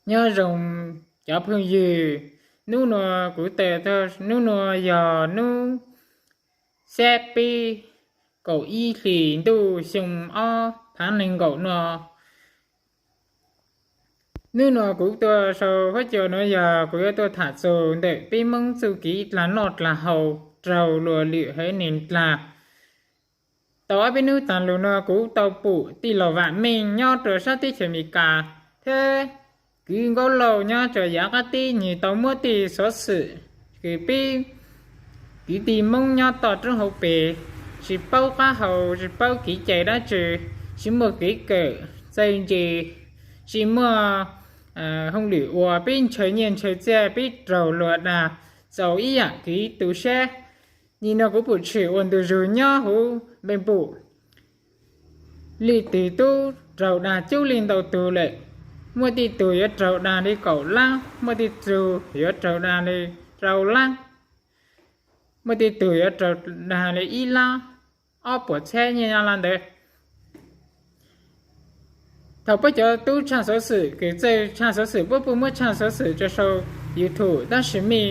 Nyob zoo cov phooj ywg, hnub nua kuv tawm, hnub nua yog hnub xiab peb, kaum ib hlis ntuj xyoo ob phav nees nkaum no. Hnub nua kuv tuaj sau huab cua no yog kuv yuav tuaj tham txug ntawm peb Hmoob txuj kev dlag noj dlag haus raug luag lwm haiv neeg dlag. Tau ob peb hnub tas los no kuv tau pum tij laug Vam Meej nyob rau sab teb chaws Amelikas thiab kwv Nkaub Lauj nyob rau yav qab teb, nws tau muab tej xov xwm kws peb kwv tij Hmoob nyob toj roob hauv pes tsis paub qab hau, tsis paub kev cai dab tsi, tsis muaj kev kawm txawj ntse, tsis muaj hauj lwm ua, peb ntshaw nyiaj ntshaw txiaj, peb raug luag dag txaus ib yam kev tu siab. Nim no kuv pum tshwm ua ntu zug nyob huv npe npum, leej twg tub raug dag coob leej ntau tug lawm. Muaj tej tug yuav raug dag li kaum lab, muaj tej tug yuav raug dag li rau lab, muaj tej tug yuav raug dag li ib lab ob puas txhiab nyiaj Nyab Laj ntawd. Thaum puab cov tub tshaj xov xwm kws txawj tshaj xov xwm, puab puj muab tshaj xov xwm rua sau YouTube, tab sis mej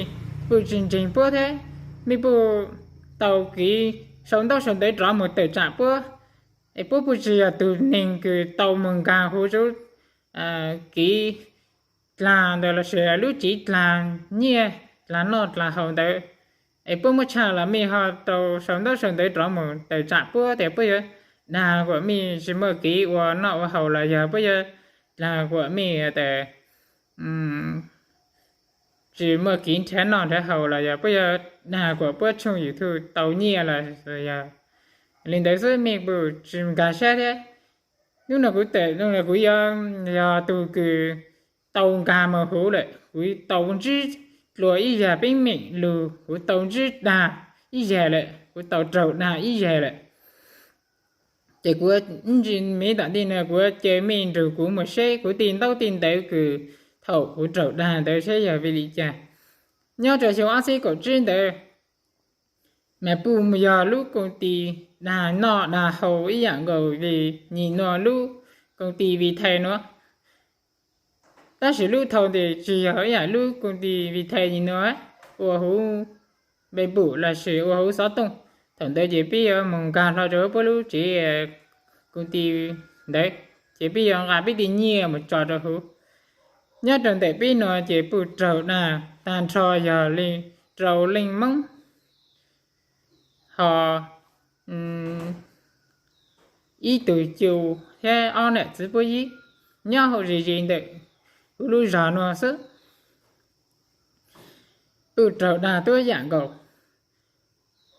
puj tsis ntseeg puab thiab, mej puj tau kev sau ntaub sau ntawv rov mus tawm tsam puab, es puab puj tsis yog tug neeg kws tau mus nkag huv zub kev dlag ntawd lossis lub tsev dlag nyiaj dlag noj dlag haus ntawd, es puab muab tshaj los mej ho tau sau ntaub sau ntawv rov mus tawm tsam puab tias puab yuav dag kuas mej tsis muaj kev ua noj ua haus los yog puab yuav dag kuas mej tas tsis muaj kev nrhiav noj nrhiav haus los yog puab yuav dag kuas puab tshooj YouTube tau nyiaj los yog li ntawd xwb, mej puj tsis nkag siab thiab. Hnub no kuv tawm no kuv yog tug kws tau nkag mus huv lawm, kuv tau ntsib dlua ib yam teeb meem lug, kuv tau ntsib dag ib yam lawm, kuv tau raug dag ib yam lawm. Ces kuv ntsis miv tom ntej no kuv cia mej nrug kuv mus saib kuv tej ntaub tej ntawv kws thaum kuv raug dag ntawd saib yog vim li cas. Nyob rau xyoo ob txhiab kaum tsib ntawd mas puj yog lub koom ti dag noj dag haus ib yam nkaus li nyim no lub koom ti Viettel nuav. Tab sis lub thau ntawd tsis yog ib yam lub koom ti Viettel nyim no ua huv npe npum lossis ua huv xov tooj. Thaum ntawd ces peb yuav mus nkag hlo rau puab lub tsev koom ti ntawd, ces peb yuav nqa peb tej nyiaj mus tso rau huv. Nyob rau ntawm peb no ces puj raug dag tag nrho yog li rau leej Moob, ho ib tug cu thiab ob nam txiv puab yib nyob hauv ze ze ntawm kuv lub zog no xwb. Puj raug dag tuab yam nkaus.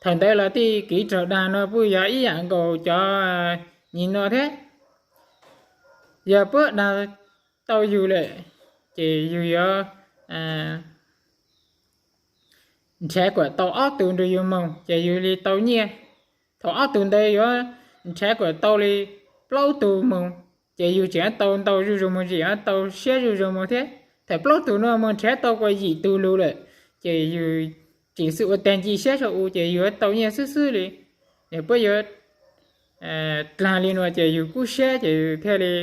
Thaum ntawd los tej kev raug dag no puj yog ib yam nkaus cov nyim no thiab. Yog puab dag tau yug lawm ces yug yuav nrhav kuas tau ob tug nrug yug moog ces yug li tau nyiaj. Thaum ob tug ntawd yuav nrhav kuas tau li plaub tug moog ces yug tseem tau ntau zuj zus moog, tseem tau siab zuj zus moog thiab. Thaum plaub tug no moog nrhav tau kuas yim tug lug lawm ces yug tseem xwb ua tag nci siab sau u ces yug tau nyiaj xwb xwb li. Yog puab yuav dlag li no ces yug kub siab ces yug thiaj li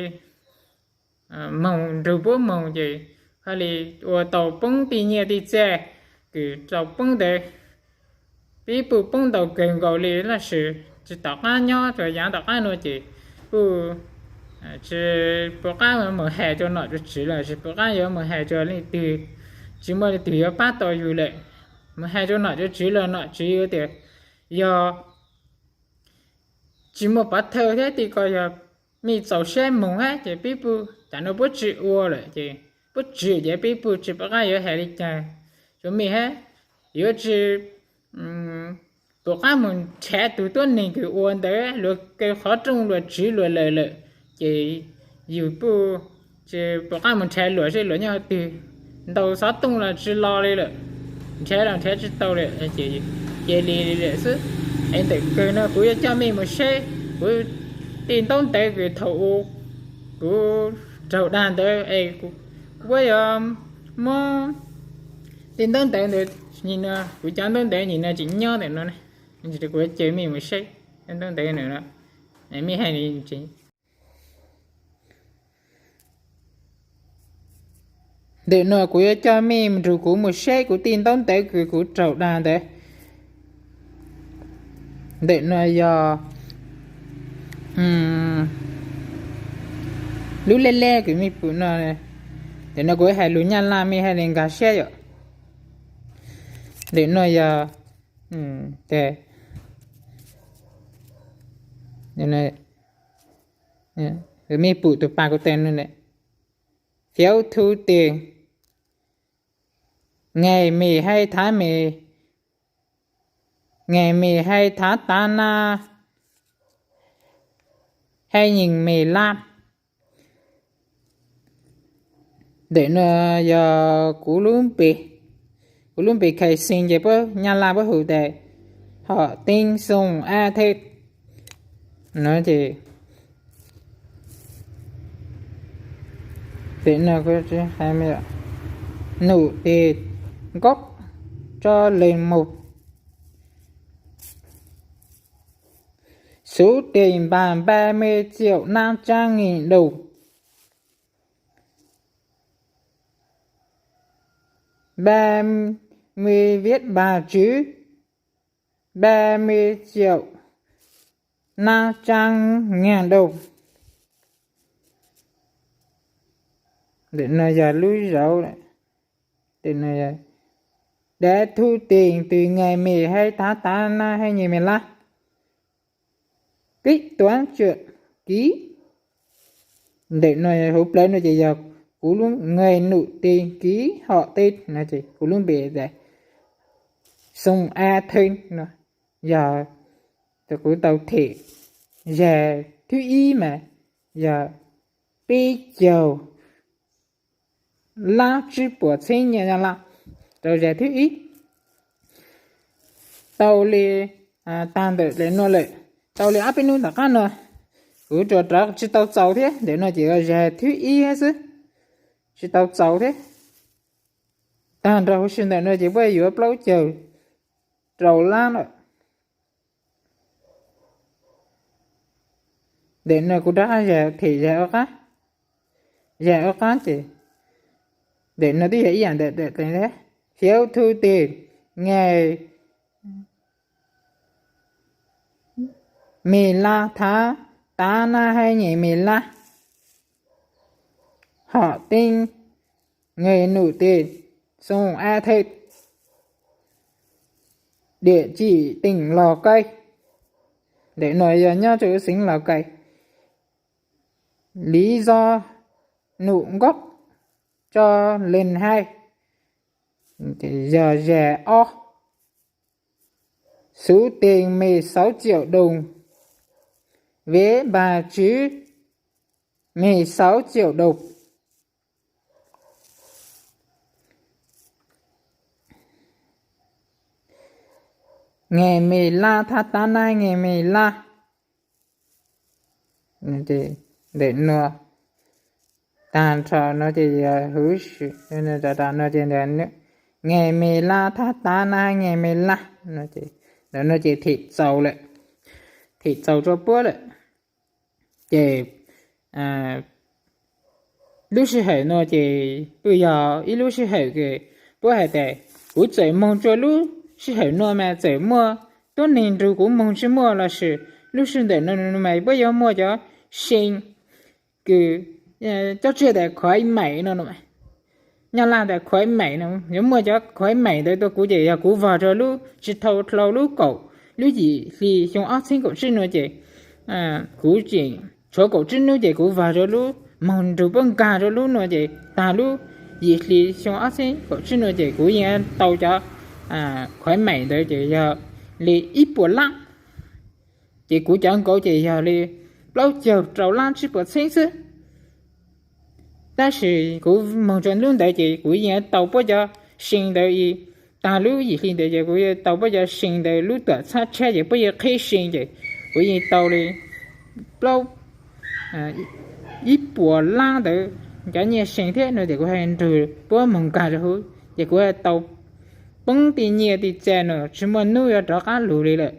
moog nrug puab moog ces thiaj li ua tau poob tej nyiaj tej txiaj kws tau poob ntawd. Peb puj poob ntau kawg nkaus li tab sis tsis tom qab nyob rau yav tom qab no ces puj tsis pum qab moog has rua nom rua tswv los tsis pum qab yuav moog has rua leej twg, tsis muaj leej twg yuav pab tau yug lawm. Moog has rua nom rua tswv los nom tswv yuav tias yog tsis muaj pov thawj thiab tej ko yog mej txaus siab moog hab ces peb puj tam no puab tsis ua lawm ces puab tsim ces peb puj tsis pum qab yuav has li cas rua mej hab. Yuav tsis pum qab moog nrhav tug tuab neeg kws ua ntawd, luag kaw qhov rooj luag tswv luag lawm lawm ces yug puj tsis pum qab moog nrhav luag seb luag nyob twg. Ntau xov tooj los tsis lo li lawm, nrhav los nrhav tsis tau li ces cia li lawm xwb. Es ntawm kawg no kuv yuav coj mej mus saib kuv tej ntaub ntawv kws thaum u kuv raug dag ntawd es kuv puab yuav muab tej ntaub ntawv ntawd nim no, kuv cov ntaub ntawv nim no tseem nyob ntawm no, kuv yuav coj mej mus saib ntaub ntawv ntawm no, mej haj li ntseeg. Ntawm no kuv yuav coj mej nrug kuv mus saib kuv tej ntaub ntawv kws kuv raug dag ntawd. Ntawm no yog lub lej lej kws mej pum no. Ntawm no kuv hais lug nyaj laj mej haj le nkag siab yom. Ntawm no yog mej pum tus pas kuv tawm no, phiếu thu tiền, ngày mười hai tháng mười, ngày mười hai tháng tám năm hai nghìn mười lăm. Ntawm no yog kuv lub npe, kuv lub npe khai sinh ces puab nyaj laj puab hu tias họ tên Sùng A Thịt no ces, ntawm no nộp tiền gốc cho linh mục số tiền bằng ba mươi triệu năm trăm nghìn đồng, ba mươi viết bằng chữ, ba mươi triệu năm trăm ngàn đồng. Ntawm no yog lub zauv, đã thu tiền từ ngày mười hai tháng tám năm hai nghìn mười lăm, quyết toán chữ ký. Ntawm no hauv plawv no ces yog kuv lub ngày nộp tiền ký họ tên no ces kuv lub npe tias Sùng A Thịt no, yog kuv tau them zag thib ib mas yog peb caug lab tsib puas txheeb nyaj laj rau zag thib ib. Tau li, tag ntawm le no lawm, tau li ob peb hnub tom qab no, kuv rov rov tsis tau txaus thiab. Ntawm no ces zag thib ib xwb, tsis tau txaus thiab. Tag nrho huv si ntawm no ces puab yuav plaub caug rau lab lawm. Ntawm no kuv rov qab zag them zag ob qab, zag ob qab ces ntawm no twb yog ib yam ntawm, phiếu thu tiền, ngày mười lăm tháng tám năm hai nghìn mười lăm, họ tên, người nộp tiền, Sùng A Thịt, địa chỉ tỉnh Lào Cai. Ntawm no yog nyob rau xeev Lào Cai. Lý do nộp gốc cho linh hai, yog zag ob, số tiền mười sáu triệu đồng, viết bằng chữ mười sáu triệu đồng. Ngày mười lăm tháng tám năm hai nghìn mười lăm. Ntawm no tag nrho no ces yog huv si, no ces ngày mười lăm tháng tám năm hai nghìn mười lăm no ces, ntawm no ces them txaus lawm, them txaus rau puab lawm. Ces lub sij hawm no ces kuj yog ib lub sij hawm puab hais tias kuv txawm moog rua lub sij hawm no mas txawm muaj tuab neeg nrug kuv moog tsi muaj lossis lub sij hawm ntawm no mas puab yuav muaj cov see kws, cov tsi tas khov maim no, nyaj laj tas khov maim no, yuav muaj cov khov maim ntawd rua kuv ces yog kuv vog rua lub tsis tau dlhau lub kaum, lub yim hli xyoo ob txheeb kaum tsib no ces kuv tseem tshuav kaum tsib nub ces kuv vog rua lub, moog nrug puab nkag rua lub no ces tag lub yim hli xyoo ob txheeb kaum tsib no ces kuv yeej tau cov khov maim ntawd ces yog li ib puas lab. Ces kuv cov nkaus ces yog li plaub caug rau lab tsib puas txheeb xwb. Tab sis kuv moog rua lub ntawd ces kuv yeej tau puab cov see ntawd, tag lub yim hli ntawd ces kuv tau puab cov see ntawd, lub tuam txhab tshab ces puab yeej qheb see ces kuv yeej tau li plaub, ib puas lab ntawd cov nyiaj see thiab no ces kuv haj nrug puab moog nkag rua huv ces kuv tau poob tej nyiaj tej txiaj no tsis muaj nub yuav rov qab lug li lawm.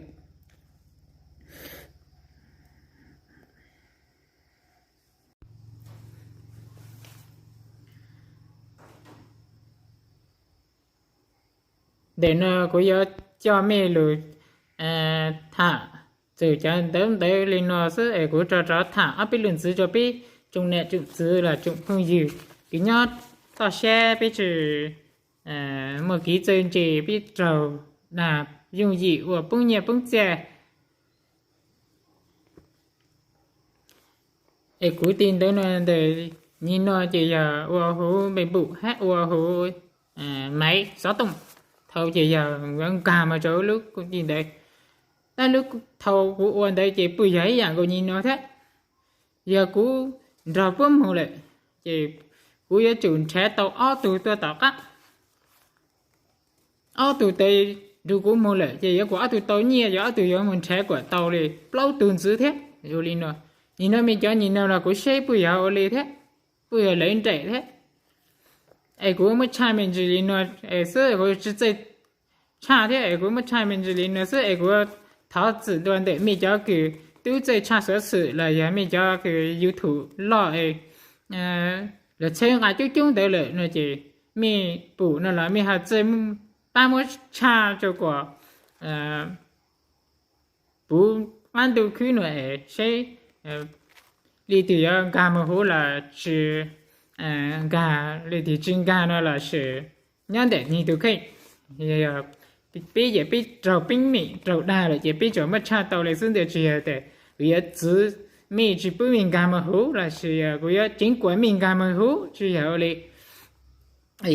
Ntawm no kuv yuav coj mej lug tham txug cov ntawv ntawv li no xwb es kuv rov rov tham ob peb lug ntxiv rua peb tsoom nam tsoom txwv los tsoom phooj ywg kws nyob toj sab peb tsi muaj kev txawj ntse, peb raug dag yooj yim ua poob nyiaj poob txiaj. Es kuv tig ntawv no ntawm nyem no ces yog ua huv npe npum hab ua huv maiv xov tooj. Thaus ces yog nkag moog rua lub kuj tig ntawd. Tab lub thaus kuv ua ntawd ces puj yog ib yaam nkaus nyem no thiab. Yog kuv nrug puab moog lawm ces kuv yuav tsum nrhav tau ob tug tuaj tom qab. Ob tug tes nrug kuv moog lawm ces yuav kuas ob tug tau nyiaj, yog ob tug yuav moog nrhav kuas tau li plaub tug ntxiv thiab. Ua li no, nyem no mej cov nyem no los kuv saib puj yog ua li thiab, puj yog lawv nraim thiab. Es kuv muab tshaj me ntsis li no xwb, kuv tsi txawj tshaj thiab es kuv muab tshaj me ntsis li no xwb es kuv thov txim dua ntawm mej cov kws tub txawj tshaj xov xwm los yog mej cov kws YouTube loj es lug txhawb nqa coob coob ntawd lawm no ces mej pum no los mej ho txawj pab muab tshaj rua kuas puv qab ntuj khwb no es saib leej twg yuav nkag moog huv los tsi nkag, leej twg tsi nkag no los sis nyob ntawm nwg tug kheej. Peb ces peb raug peeb meem raug dag lawm ces peb tsuas muab tshaj tau li xwb ntag, tsi yog tas kuv yuav txwv mej tsi pub mej nkag moog huv los sis yog kuv yuav ceev kuas mej nkag moog huv, tsi yog ua li.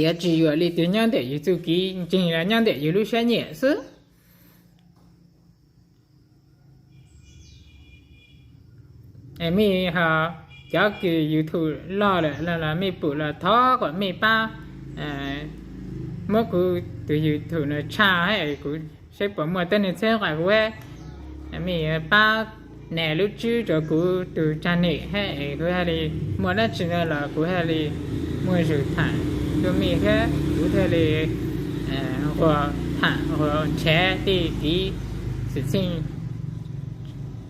Yuav tsi yuam li tus nyob ntawm yug txuj kev ntseeg los nyob ntawm yug lub sab nyiam xwb. Mej ho cov kws YouTube loj lawm los mej pum los thov kom mej pab muab kuv tus YouTube no tshaj hab es kuv saib puas muaj tuab neeg txhawb nqa kuv hab. Mej pab nias lub tswb rua kuv tug tsab nem hab es kuv hab li muaj dlaab tsi no los kuv hab li muaj zug tham rua mej hab kuv thiaj li nquag tham nquag nrhav tej kev xwm txheej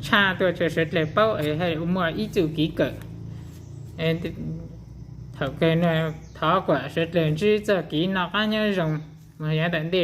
tshaj tuaj rua suav dlawg paub es hab li muaj ib txuj kev kawm. Thaum kawg no thov kom suav dlawg ntsib txoj kev noj qab nyob zoo moog yav tom ntej.